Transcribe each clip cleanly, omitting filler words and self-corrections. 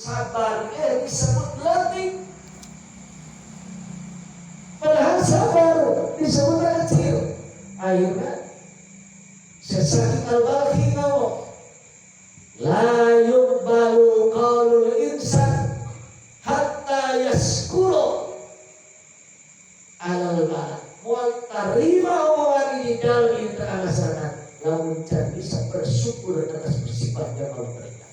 Sabar disebut leutik. Padahal sabar disebut kecil. Akhirnya Sesaki al-Balkhi ngomong, la yuqbalu qaulul insan hatta yaskuro alal bala. Moal tarima omongan di dalam di tengah masyarakat lamun can bisa bersyukur atas musibah yang Allah berikan.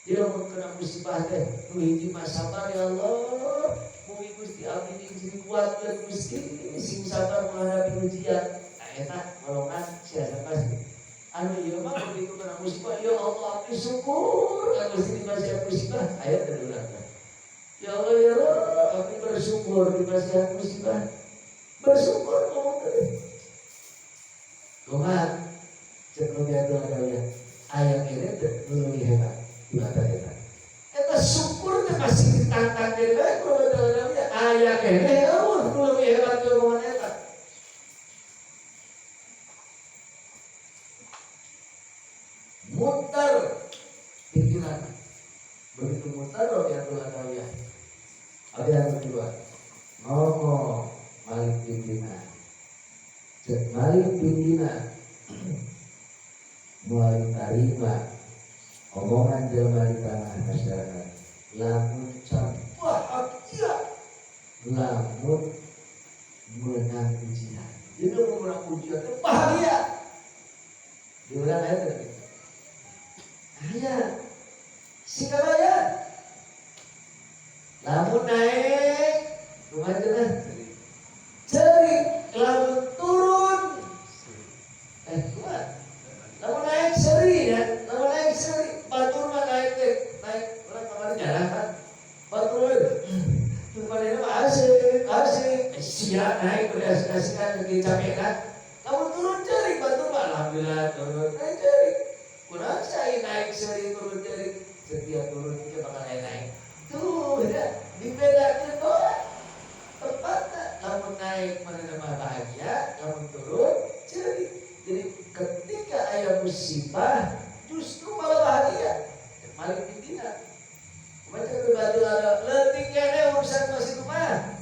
Jadi lamun kena musibah teh nu hiji mah sabar ya Allah, mugi Gusti abdi sing kuatkeun Gusti sing sabar menghadapi ujian. Nah eta golongan siasa pasti. Anu ieu mah begitu kena musibah, ya Allah abdi syukur ka Gusti dipasihan musibah, aya teu urang. Ya Allah ya Rabb, abdi bersyukur dipasihan musibah. Bersyukur ngomong teh. Kumaha cek nu biasa aya kene teh nu leuwih hebat dibanding eta. Eta syukur teh masih ditantang deui bae ku Rabbul aya kene eueuh nu leuwih hebat ti omongan eta. Muter pikiran. Begitu muter Rabiatul Adawiyah. Ada yang kedua. Ngomong Malik bin Dinar. Cek Malik bin Dinar. Mulai tarima omongan jelema di tanah masyarakat. Lamun can bahagia, lamun menang ujian. Jadi lamun menang ujian itu bahagia. Di urang aya teh. Aya. Sikabaya. Lamun naik, kumaha cenah? Cerik. Lamun turun, kumaha? Lamun naik seri ya, lamun naik seri, batur mah naik teh, naik urang kamari jarang kan. Batur we. Manehna mah asik, asik. Sia naik udah asik-asikan lagi capek kan. Lamun turun cerik, batur mah alhamdulillah turun naik cerik. Kunaon saya naik seri turun cerik, setiap turun itu bakal naik. Tuh, ya, dibedakeun doang. Tempatna lamun naik manehna mah bahagia, lamun turun cerik. Jadi ketika aya musibah justru malah bahagia. Malik bin Dinar. Kumaha cek berbatu ada leutik keneh urusan masih kumaha.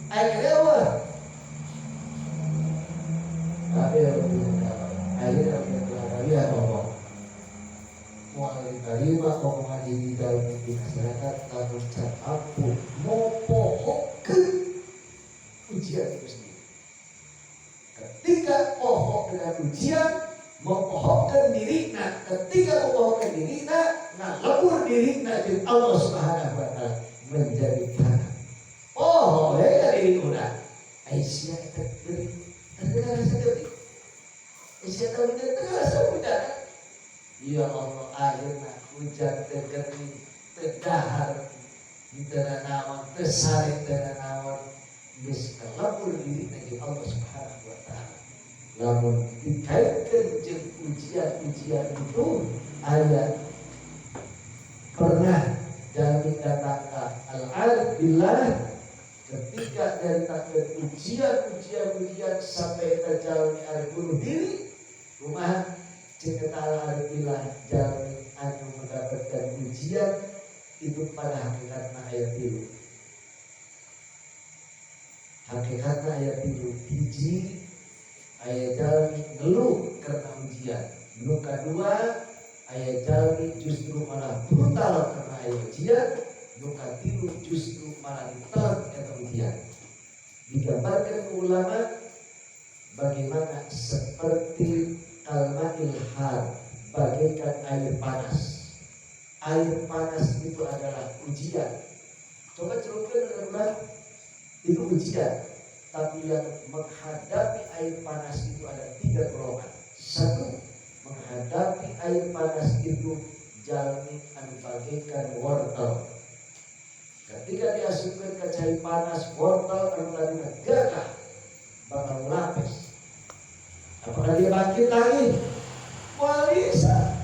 Aya keneh eueuh. Tapi akhirnya dia ngomong moal diterima omongan di dalam di masyarakat lamun can mampu mopohokeun ujian itu sendiri. Ketika poho dengan ujian, mempohokkan dirina, ketika mempohokkan dirina, nah lebur dirina jeung Allah Subhanahu wa taala menjadi tanah. Poho we diri urang. Aisyah eta geuring, terdengar rasa geuring. Aisyah tahu hujan teu rasa hujan. Ya Allah akhirna hujan teu geuring, teu dahar, teu nanaon, teu sare, teu nanaon. Geus kalebur dirina jeung Allah Subhanahu wa taala. Lamun dikaitkeun jeung ujian-ujian itu aya pernah jalmi datang ka al-arif billah ketika nyaritakeun ujian-ujian-ujian sampai eta jalmi arek bunuh diri, kumaha cek eta al-arif billah jalmi anu mendapatkan ujian itu pada hakikatna aya tilu. Hakikatna aya tilu, hiji aya jalmi ngeluh karena ujian, nu kadua aya jalmi justru malah brutal karena aya ujian, nu katilu justru malah ditelan eta ujian. Digambarkan ke ulama bagaimana seperti kalmail har, bagaikan air panas. Air panas itu adalah ujian. Coba celupkan dengan itu ujian. Tapi yang menghadapi air panas itu ada tiga golongan. Satu, menghadapi air panas itu jalmi anu bagaikan wortel. Ketika diasupkan ke cai panas, wortel anu tadina gagah bakal lapis. Apakah dia bangkit lagi? Moal bisa.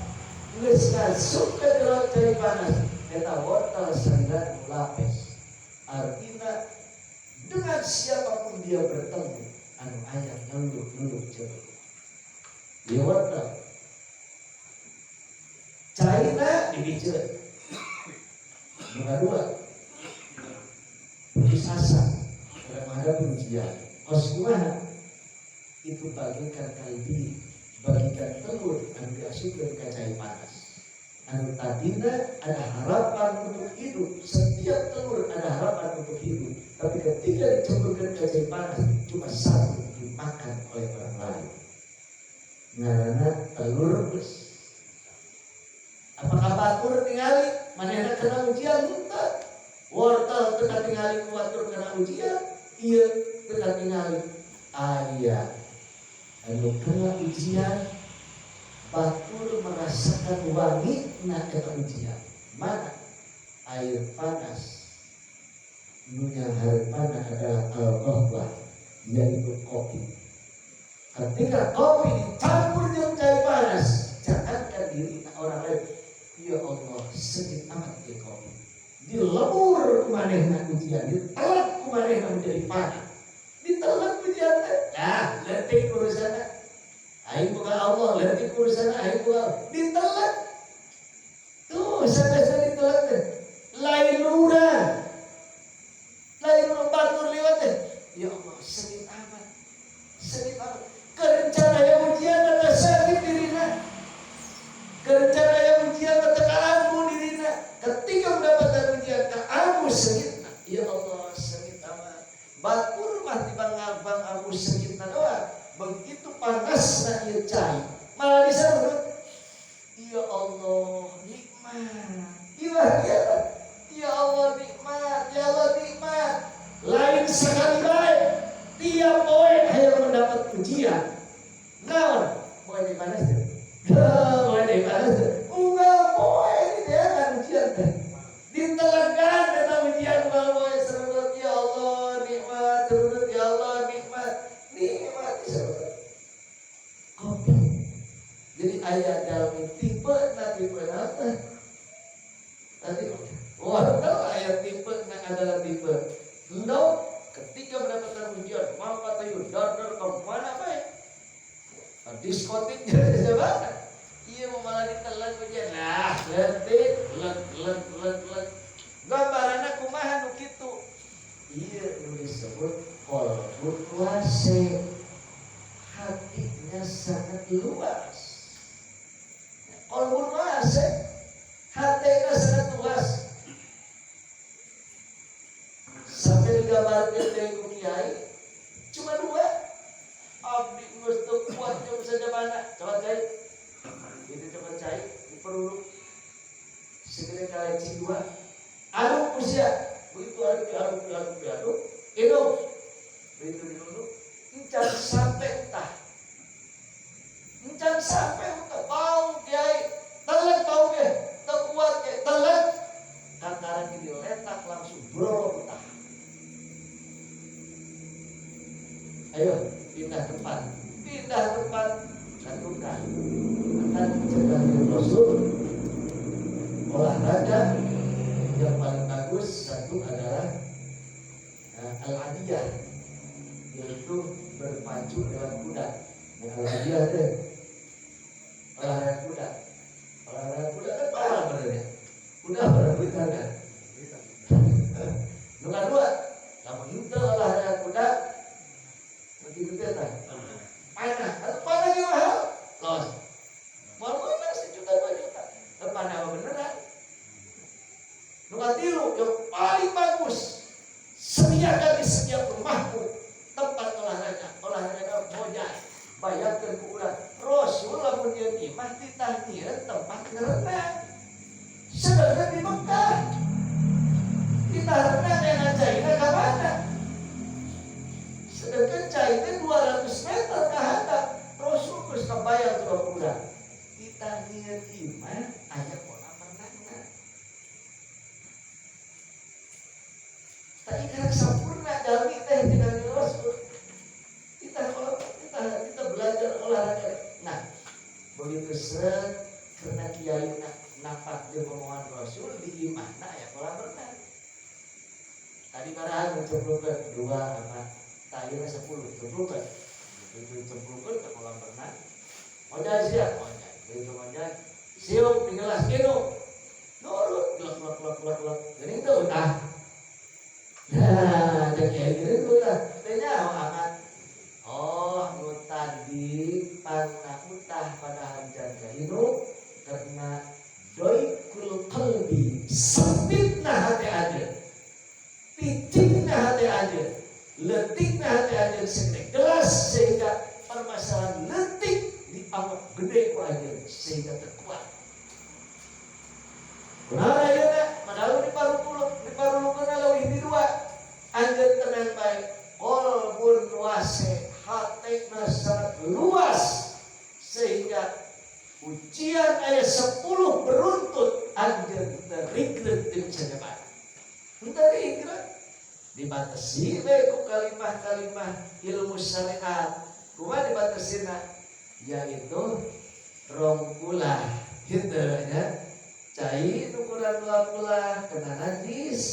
Geus ngasup ke dalam cai panas, eta wortel salila lapis. Artinya dengan siapapun dia bertemu, anu aya ngeluh-ngeluh jauh. Dia wortel. Caina dibiceun. Nomor dua, putus asa dalam menghadapi ujian. Kos kumaha? Itu bagaikan kalbi, bagikan telur anu diasupkeun ka cai panas. Anu tadina ada harapan untuk hidup, setiap telur ada harapan untuk hidup. Tapi ketika diceburkan ke cai panas, cuma satu dimakan oleh orang lain. Ngaranna telur rebus. Apakah batur tingali manehna kena ujian henteu? Wortel teu katingali ku batur kena ujian, ieu teu katingali. Aya anu kena ujian, batur merasakan wangi na eta ujian. Mana air panas nu nyangharepana adalah al-qahwah, yaitu kopi. Ketika kopi dicampur dengan cai panas, jangankan diri orang lain, ya Allah, seungit amat ieu kopi. Dilebur kumanehna ujian, ditelan kumanehna menjadi panas. Ditelan ujian teh, nah leutik urusanna. Aing boga Allah, leutik urusanna aing boga Allah. Ditelan. Tuh, sampai ditelan teh. Lain urang. Lain urang batur liwat teh. Ya Allah, seungit amat. Seungit amat. Kerencana yang ujian teh seungit dirina. Kerencana yang ujian teh kaambu dirina. Ketika mendapatkan ujian kaambu seungitna. Ya Allah, seungit amat. Batur mah tibang ambu seungitna doang. Begitu panasna ieu cai, malah disebut ya Allah nikmat. Iya, ya, ya Allah nikmat, ya Allah nikmat. Lain sekali baik, tiap poe hayang mendapat ujian. Naon? Poe di panas teh? Poe di panas teh? Unggal poe di kan ujian teh. Ditelegan eta ujian unggal poe serudut ya Allah nikmat, serudut ya Allah nikmat. Nikmat disebut. Kopi. Jadi aya jalmi tipe na tipe apa? Tadi wortel aya tipe na adalah tipe no ketika mendapatkan ujian maka tayu dar ke mana baik diskotik jadi siapa? Iya mau malah ditelan ujian. Nah, leutik let let let let. Gambaranna kumaha nu kitu? Iya nu disebut qalbun wasi. Hatinya sangat luas. Qalbun wasi. Hatinya sangat luas. Sampai digambarkan dari ku kiai cuma dua. Abdi geus teu kuat jeung sajabana. Coba cai. Itu coba cai di perlu segede kaleci dua. Aduk usia. Begitu aduk diaduk diaduk diaduk. Hidup. Begitu diaduk. Encan sampai entah. Encan sampai entah. Bau kiai. Telat bau ge. Teu kuat ge. Telat. Kataran diletak langsung brolok entah. Ayo pindah tempat. Pindah tempat. Lakukan. Akan cegah Rasul. Olahraga yang paling bagus satu adalah al-adiyah, yaitu berpacu dengan kuda. Nah, al-adiyah itu olahraga kuda. Olahraga kuda kan mahal benernya. Kuda berapa duit harga? Nomor dua, lamun henteu olahraga kuda begitu teh tah. Panah, atau panah yang mahal. Los. Mau mana sejuta 2 juta. Panah apa beneran? Nomor tilu yang paling bagus, sediakan di setiap rumahmu tempat olahraga, olahraga bojai, bayarkan ku urang. Rasul lamun ieu imah titah tempat ngerenang. Sedangkan di Mekah titah renang yang caina ka mana? Sedangkan caina 200 meter ke handap. Rasul geus kabayang tuh urang. Titah nyieun imah aya kolam renangna. Tapi karena sempurna jalmi teh tidak Rasul. Kita kalau kita kita belajar olahraga. Nah, begitu seret karena kiai napak di omongan Rasul di imahna ya kolam renang. Tadi barahan mencemplungkan dua apa tayuna 10 cemplungkan. Begitu cemplungkan ke kolam renang. Ojai siap, ojai. Begitu ojai, siup di gelas minum. Nurut, gelak gelak gelak gelak gelak. Jadi Leutikna hati anjeun segede gelas sehingga permasalahan leutik dianggap gede ku anjeun sehingga terkuat. Kunaon ayeuna? Padahal di paru di parulukeunna leuwih di dua. Anjeun tenang bae. Qalbun wasi, hatena sangat luas sehingga ujian ayat 10 beruntun anjeun teu rigret jeung sajabana. Henteu rigret. Dibatasi we ku kalimah-kalimah ilmu syariat. Kumaha dibatasina? Yaitu rong kulah gitu ya. Cai nu kurang dua kulah kena najis.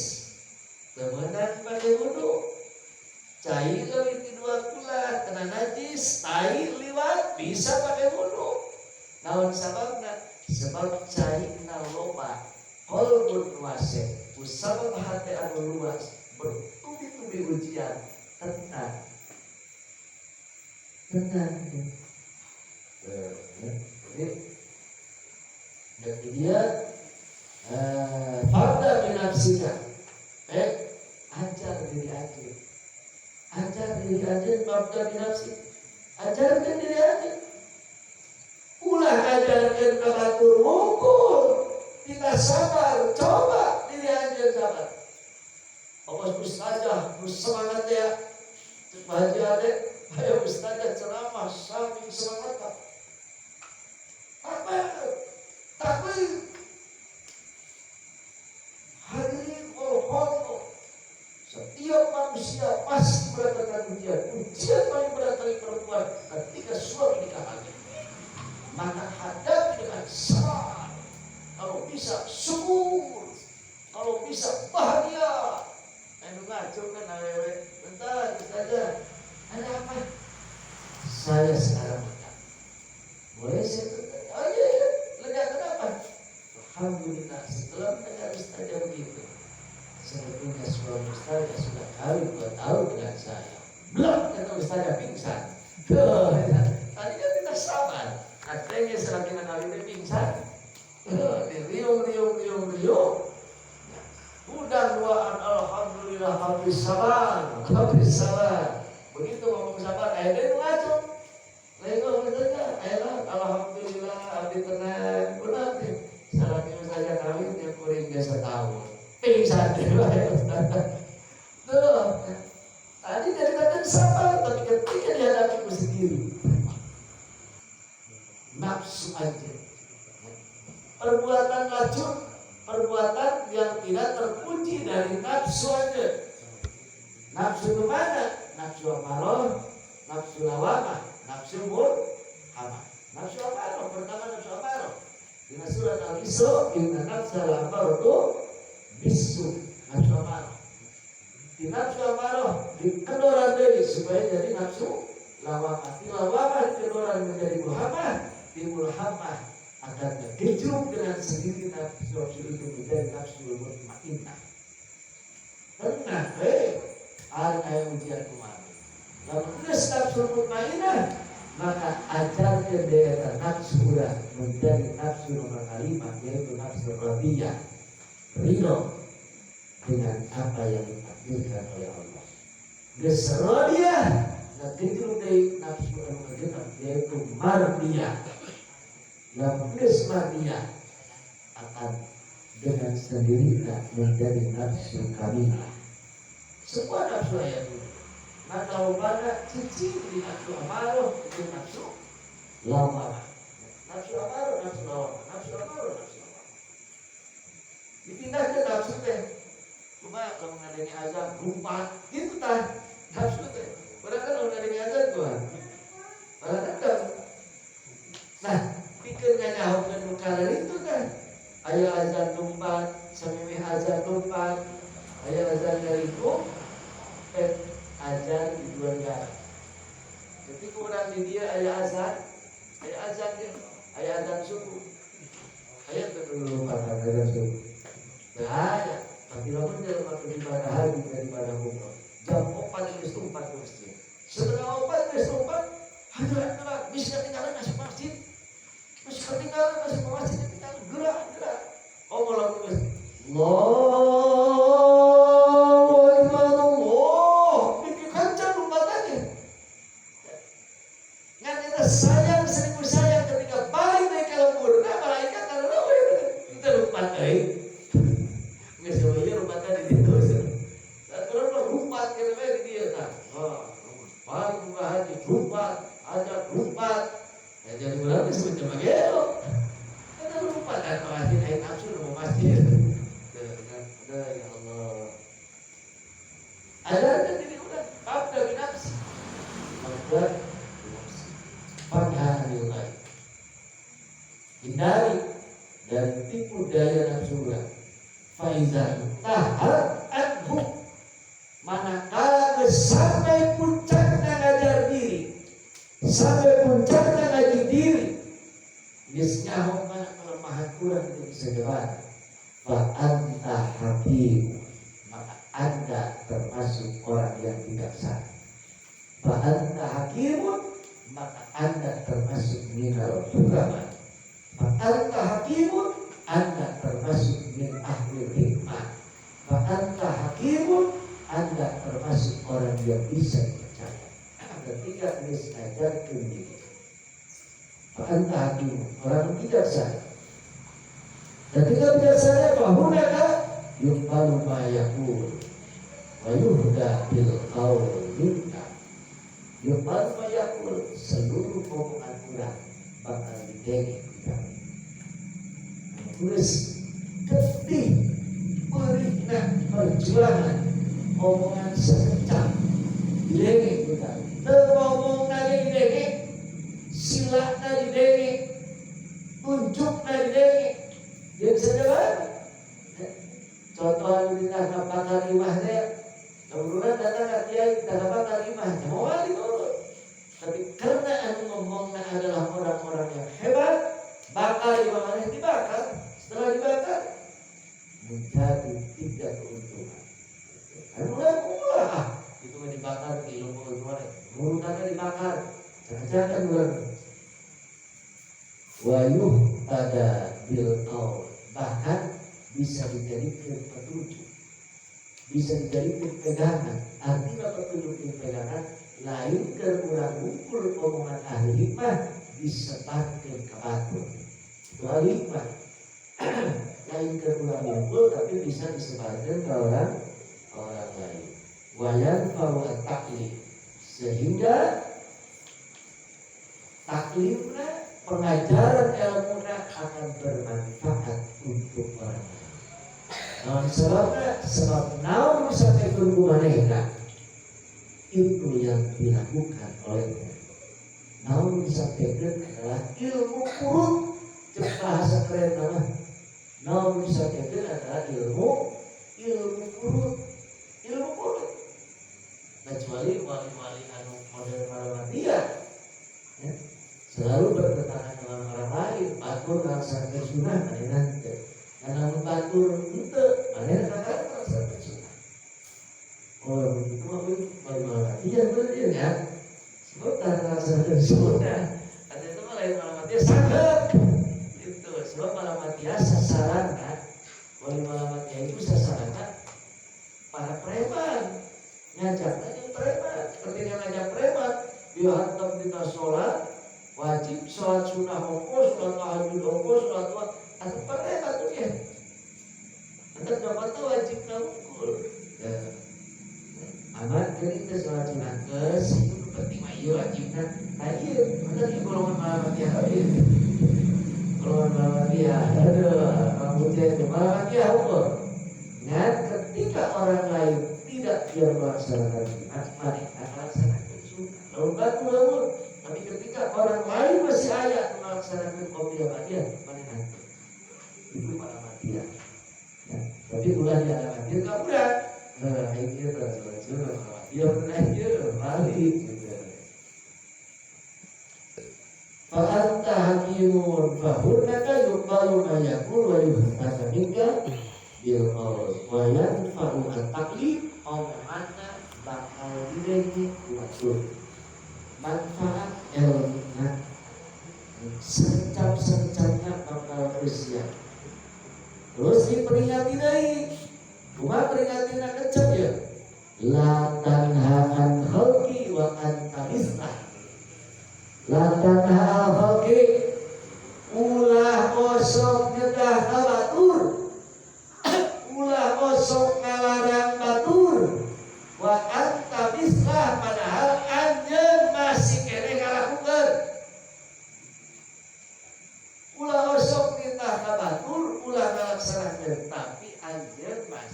Teu meunang pake wudu. Cai leuwih ti dua kulah kena najis, tai liwat bisa pakai wudu. Naon sababna? Sebab cai na loba. Qalbun wasi, sabab hati anu luas bertubi-tubi ujian tenang. Tenang. Jadi dan dia fabda binafsika. Ajar diri anjeun. Ajar diri anjeun fabda binafsika. Ajarkan diri anjeun. Ulah ajarkan ka batur wungkul. Kita sabar, coba diri anjeun sabar. Awas ustazah, semangat ya. Cek Haji Ade, ayo ustazah ceramah saking semangat. Takbir, takbir. Hadirin all. Setiap manusia pasti mendapatkan ujian. Ujian paling berat bagi perempuan ketika suami nikah lagi. Maka hadapi dengan sabar. Kalau bisa syukur. Kalau bisa bahagia. Anu ngacung kan awewe. Bentar, saja. Ada apa? Saya sekarang lega. Boleh saya bentar? Oh iya, iya. Lega kenapa? Alhamdulillah setelah mendengar ustazah begitu. Sebetulnya suami ustazah sudah kawin 2 tahun dengan saya. Belum kata ustazah pingsan. Tuh, ya. Tadi kan kita sabar. Katanya selagi kawin pingsan. Tuh, riung riung riung riung. Udah duaan alhamdulillah habis sabar, habis sabar. Begitu ngomong sabar, ayo deh ngaco. Lain ngomong saja, ayo alhamdulillah abdi tenang. Udah abdi. Salaki saja kawin dia kuring dia setahun. Pingsan dia tuh. Tadi dari kata sabar, tapi ketika dihadapi sendiri, nafsu aja. Perbuatan racun, perbuatan yang tidak terpuji dari nafsu aja. Nafsu kemana? Nafsu amarah, nafsu lawamah, nafsu mulhamah. Nafsu amarah, pertama nafsu amarah. Di surat Al-Isra, inna nafsa la'ammaratu bisu, nafsu amarah. Di nafsu amarah dikedoran deui supaya jadi nafsu lawamah. Di lawamah dikedoran menjadi mulhamah, di mulhamah akan terkejut dengan sendiri nafsu itu menjadi nafsu mutmainnah. Tenang, ada ujian kemarin. Lalu terus nafsu mutmainnah, maka ajarkan dia nafsu menjadi nafsu nomor kelima, yaitu nafsu radiyah, ridho dengan apa yang ditakdirkan oleh Allah. Geus radiyah, ngakejut deui nafsu anu kagenep, yaitu mardiyah. Lamun geus mardiyah akan dengan sendirinya menjadi nafsu kamilah. Semua nafsu ayat ini. Maka ubana cicing di nafsu amarah itu nafsu lawamah. Nafsu amarah, nafsu lawamah, nafsu amarah, nafsu lawamah. Dipindah ke nafsu teh. Cuma kalau ngadenge azan lumpat gitu tah nafsu teh. Padahal kan kalau ngadenge azan tuh. Padahal kan. Nah, pikir nganyahokeun nu itu kan. Aya azan lumpat, samemeh azan lumpat, aya azan ngariku, azan di dua negara. Ketika orang di dia aya azan dia, aya azan subuh. Aya teu lumpat azan subuh. Bahaya, tapi lamun jelema keur ibadah haji daripada umroh. Jam 4 geus lumpat ke masjid. Setengah 4 geus lumpat, hajar gerak, bisa ketinggalan masuk masjid. Masuk ketinggalan masuk masjid ketinggalan gerak gerak. Oh lamun geus Allahu Akbar Allah. Rumpatnya di situ. Dan terus rumpat kita di dia nah. Balik buka haji rumpat, aja rumpat. Ya jadi berarti sebetulnya begitu. Ada rumpat atau masjid air nafsu mau masjid. Ada ya Allah. Ada jadi udah qabla bi nafsi. Qabla bi nafsi. Fanha baik. Hindari dari tipu daya nafsu ulah. Faiza tahat anhu, manakala sampai puncaknya ngajar diri, sampai puncaknya ngaji diri, geus nyaho mana kelemahan kurang itu bisa jalan. Fa anta hakim, maka Anda termasuk orang yang bijaksana. Fa anta hakimun, maka Anda termasuk minal hukama. Fa anta hakimun, Anda termasuk min ahli hikmah. Fa anta hakimun, Anda termasuk orang yang bisa dipercaya. Ketika geus ngajarkeun diri. Fa anta hakimun, orang bijaksana. Ketika bijaksana, fahunaka yuqbalu ma yaqul wa yuhda bil qaul minka. Yuqbalu ma yaqul, seluruh omongan urang bakal didenge kita. Tulis getih perihna perjuangan omongan sekencang didenge kita. Teu ngomongna didenge, silana didenge, tunjukna didenge. Dia bisa jalan. Contoh dina bakar imah teh, kemudian datang ke kiai kita bakar imah, mau diturut. Tapi karena anu ngomongna adalah orang-orang yang hebat, bakar imah mana dibakar. Setelah dibakar menjadi tiga keuntungan. Anu ulah ah, itu mah dibakar ilmu keuntungan. Urutannya dibakar. Jangan-jangan urang. Wa yuhtada bil qaul, bahkan bisa dijadikan petunjuk, bisa dijadikan pegangan. Artinya petunjuk dan pegangan lain ke urang ngumpul omongan ahli hikmah disebarkan ke batur. Itu ahli hikmah. Lain ke urang ngumpul tapi bisa disebarkan ke orang orang lain. Wa yanfa'u at-ta'lim, sehingga taklimna, pengajaran ilmuna akan bermanfaat untuk orang lain. Nah, sebabnya sebab naon disampaikan ku manehna itu yang dilakukan olehnya. Naon disampaikan adalah ilmu kurut, cek bahasa keren nama. Naon disampaikan adalah ilmu ilmu kurut, ilmu kurut. Kecuali wali-wali anu model dia, ya, selalu bertentangan dengan orang lain, batur melaksanakan sunnah, manehna henteu. Karena batur henteu, manehna kakak melaksanakan sunnah. Oh, begitu mah wali malamatiyah bener ya. Sebab tak melaksanakan sunnah. Ada itu mah lain malamatiyah sangat. Itu sebab malamatiyah sasaran kan. Wali malamatiyah itu sasaran kan para preman. Ngajak aja preman. Ketika ngajak preman, dia hantam dina sholat, wajib sholat sunnah ongkos, sholat tahajud ongkos, sholat wajib, atau preman tuh ya. Anda dapat tuh wajib ngukul. Ya. Amat jadi kita sholat sunnah kes, itu penting mah iya wajibna. Nah iya, mana di golongan malamatiyah iya. Golongan malamatiyah, aduh, rambutnya itu malamatiyah ukur. Nah, ketika orang lain tidak dia melaksanakan sunnah, mereka melaksanakan sunnah. Lalu batu lalu, tapi ketika orang lain masih ayat melaksanakan qobliyah ba'diyah, mana nanti? Itu malamatiyah. Ya, tapi ulah di alamatiyah nggak udah. Nah, ini sholat sunnah malamatiyah pernah balik gitu. Fa anta hakimun fahunaka yuqbalu ma yaqul wa yuhtada minka bil qaul wa yanfa'u at-taqlid, omonganna bakal didenge ku manfaat ilmunya serencap-serencapnya bakal usia. Terus diperingati deui, kumaha peringatina kecap ya, la tanha an khalqi wa anta mislah. La tanha an khalqi, ulah osok nyegah ka batur, ulah osok ngalarang.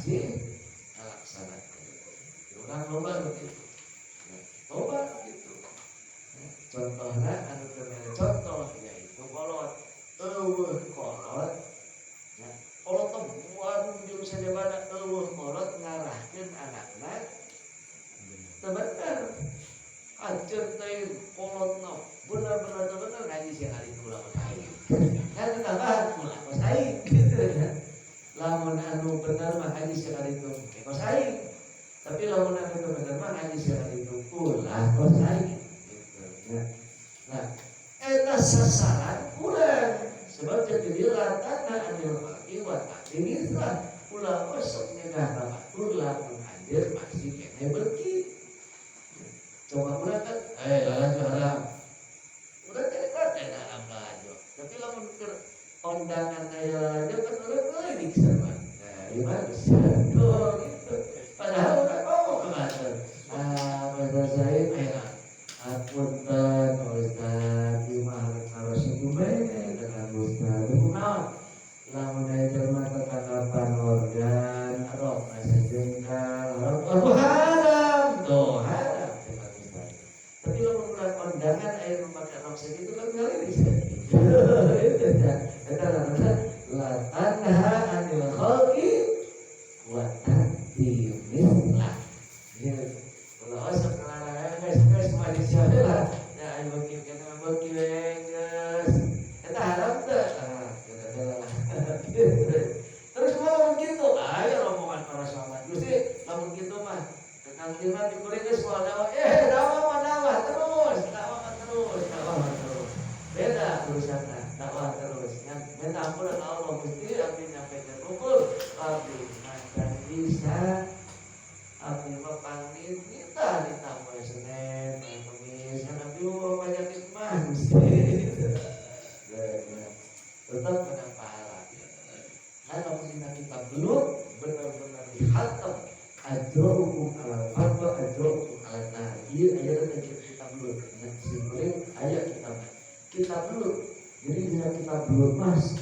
masih ngalaksanakeun. Urang loba nu kitu. Loba kitu. Contohna anu keur contoh yaitu kolot. Eueuh kolot. Ya, kolot teh warung jeung sajabana eueuh kolot ngarahkeun anakna teu bener. Ajar teh kolotna bener-bener teu bener ngaji siang hari itu ulah kos aing. Kan tambahan ulah kos aing gitu ya. Lamun anu bener mah ngaji siang hari itu kos aing. Tapi lamun anu teu bener mah ngaji siang hari itu ulah kos aing gitu ya. Nah, eta sasaran urang sebab jadi la tanha anil khalqi wa ta'ti mitslah ulah osok nyegah babatur lamun anjeun masih keneh beuki. Coba urang kan lalajo haram. Urang teh kan haram lalajo. Tapi lamun keur kondangan aya lalajo kan urang leutik sama. Nah, ieu mah geus gitu. Padahal urang ngomong ke batur. Ah, bahasa saya aya apunten Ustaz, ieu mah harus bae dengan Ustaz. Kunaon? Lamun aya jelema tetanggapan organ, rokna sajengkal, rok haram, tuh haram cek Ustaz. Tapi lamun urang kondangan aya nu make rok sakitu kan ngaliris. Itu ya. Eta namanya la tanha anil khalqi wa ta'ti mitslah. Ya, ulah osok ngelarangan geus geus mah lah. Ya ayo beuki kana beuki we geus. Eta haram teu? Ah, kira-kira lah. Terus mau begitu, ayo rombongan para sahabat. Gusti, lamun kitu mah Kang Tilman dikuring geus moal dakwah. Dakwah mah dakwah terus, dakwah mah terus, dakwah mah terus. Beda urusanna, dakwah terus. Ngan minta ampun ka Allah Gusti abdi nyampaikan ukur, abdi macan bisa. Abdi mah pangit minta ditambah Senin, poe Kamis, kan abdi mah penyakit mah Gusti. Tetap menang pahala. Karena kita kita belum benar-benar dihatam ajrohum ala fatwa ajrohum ala nar. Ieu aya teh kita belum. Nah, simpuling aya kitab. Kita belum. Jadi dina kitab belum mas